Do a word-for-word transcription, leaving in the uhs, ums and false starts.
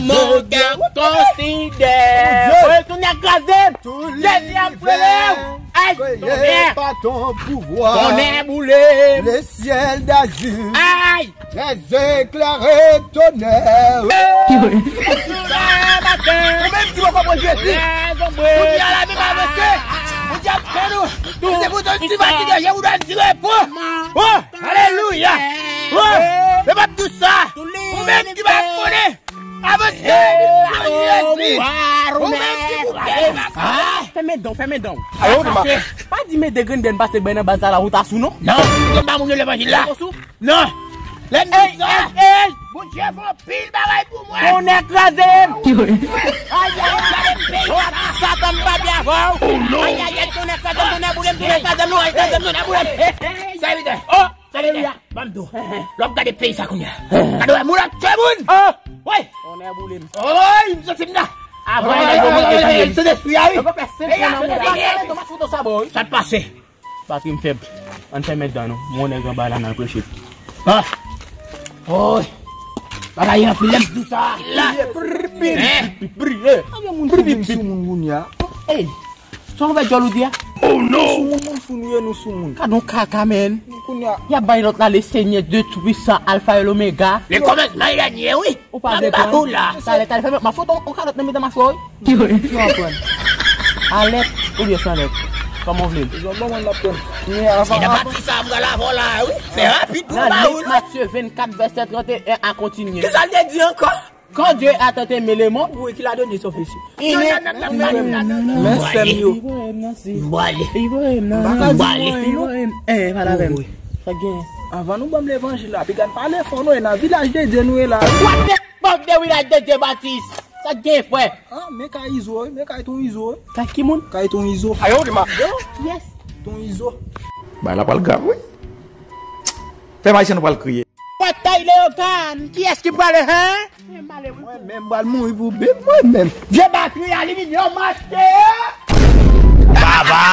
Mon gars, considère. Voye tonè kraze m. Jezi ap frele w. Ay, tonè. Par ton pouvoir. Tonè boule. Le ciel d'azur. Ay. Les éclairs étonnèrent. Ou menm ki poko pran Jezi. Kounye a la menm avanse. Bondye ap fè nou. Se pou tout ki fatige, je vous donne du repos. Oh, alelouya. Oh, le pap dou sa. Ou menm ki pa konnen. Avanse. Jezi. Ou menm ki pou pè. Fèmen dan, fèmen dan. Pa di men de grenn dèn pase bèn nan baz la, la wout asou non. Non, ou konn pa moun yo levanjil la. Non. Lè m di sa, Bondye fè anpil bagay pou mwen. Tonè kraze m. Ay, ay, ay. Satan m pa byen avè w. Ay, ay, ay, tonè kraze m, tonè boule m, tonè kraze m, non, ay, kraze m, tonè boule m. Sèvitè. Oh, sèvitè. Ban m di w. Lè w ap gade peyi sa kounye a. Gade wè moun ap tchwe moun. Wi. Tonè boule m. Oy, m santi m la. Avan nèg yo monte touye m. Sentespri a wi. Yo pa fè senk moun nan mouda. Sa k pase? Batri m fèb. Ann fèmen dan nou. Mon nèg anba la nan preche. Ah. Oy. Bagay anpil lè m di sa. La. Priye, priye, priye. Priye. Priye, priye. Sou moun kounye a. Ey. Sa ouvè djòl ou di a? Oh non. Sou moun, moun sou nou ye, nou sou moun. Gadon kaka, men. Kounye a. Y ap bay lòt la, le Seigneur Dieu Tout-Puissant, Alpha et l'Oméga. Le commencement et la dernière, wi. Ou pa depan. Talè, talè, fè m foto on kalòt nan mitan machwa wi. Ki w ap pran? Alèt oubyen san lèt? Kòman w vle l? Zòt ban mwen l ap pran. Men avan, avan. Pati sa m pral avè w la wi. Fè rapid pou m ba ou l. Lit Matye vennkat vèsè tranteyen a kontinye. Kisa l te di ankò? Quand Dieu a tant aimé le monde. Wi, qu'il a donné son fils. Men sè m yo. M pale. M pale. Eh, pale avè m. Sa gen? Avan nou ban m levanjil la, piga n pale fò non, e nan vilaj de Dye nou ye la. What the fuck de vilaj de Dye Batis? Sa k gen frè? Ah, men kay Izo wi, men kay ton Izo wi. Kay ki moun? Kay ton Izo. Ayo, di ma. Yes. Ton Izo. Bay la pral grav wi. Pèp ayisyen nou pral kriye. Batay Leyokan, kiyès ki prale, hein? Mwen menm pral mouri pou bib mwen menm. Vye batri aliminyòm achte. Baba.